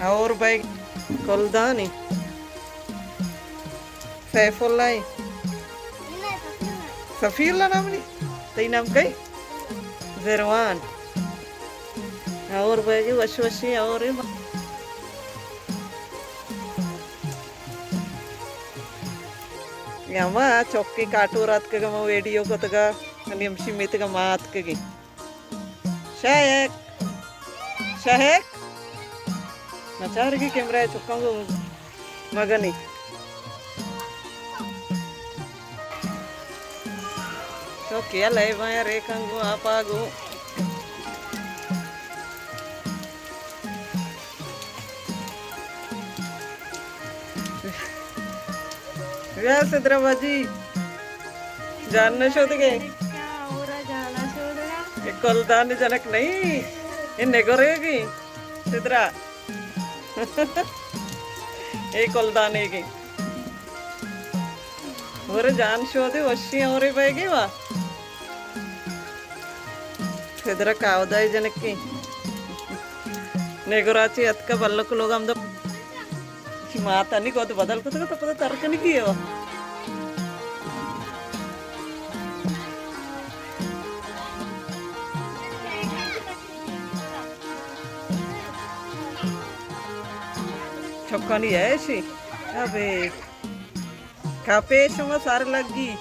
اور بھائی کلدانی سیف اللہ ایں۔ صفی اللہ نام نی؟ تئی نام کئی؟ زروان۔ اور بھائی وش وشی اور یا ما چوکی کاٹور آتکگ، ما ویڈیو کتگ، نی ہمشی میتگ ما آتکگیں۔ شہک، شہک، نچارگی کیمرہ چکاں گو مگنی۔ تو کیا لے بھائی ریکاں گو آپا گو۔ بیا سدرا باجی، جان نہ شودگے؟ اے کلدان جنک نہیں، اے نگورے گی سدرا۔ اے کلدانے گی۔ اور جان شودے وشی اور بہ گی وا۔ پدر کاودائی جنکی۔ نگورا چی اتکا بلک لوگ ہم دا۔ چی ماتا نی گود بدل کتگا تو پدا ترکنی کیے وا۔ چکانی ہے ایشی۔ ابے۔ کپے شما سر لگی۔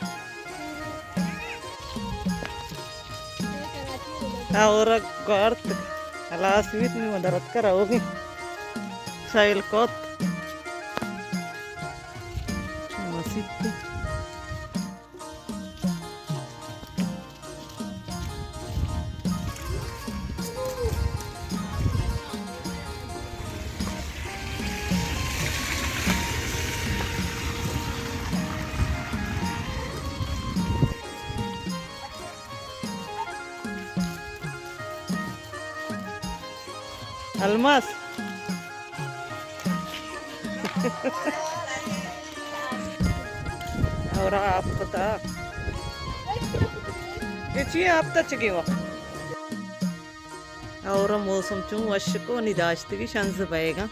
اور گارت ہلاس بیت نی مدرت کر ہوگی۔ سائل کوت۔ مسیت۔ الماس۔ اور آپ پتا۔ اے چی آپ تچگی وا۔ اور موسم چون وشکو نی داشتگی شنز بئیگا۔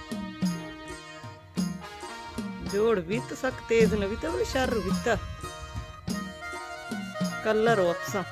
جوڑ بیت، سک تیز نہ بیت، بلے شر بیت۔ کلر وپساں۔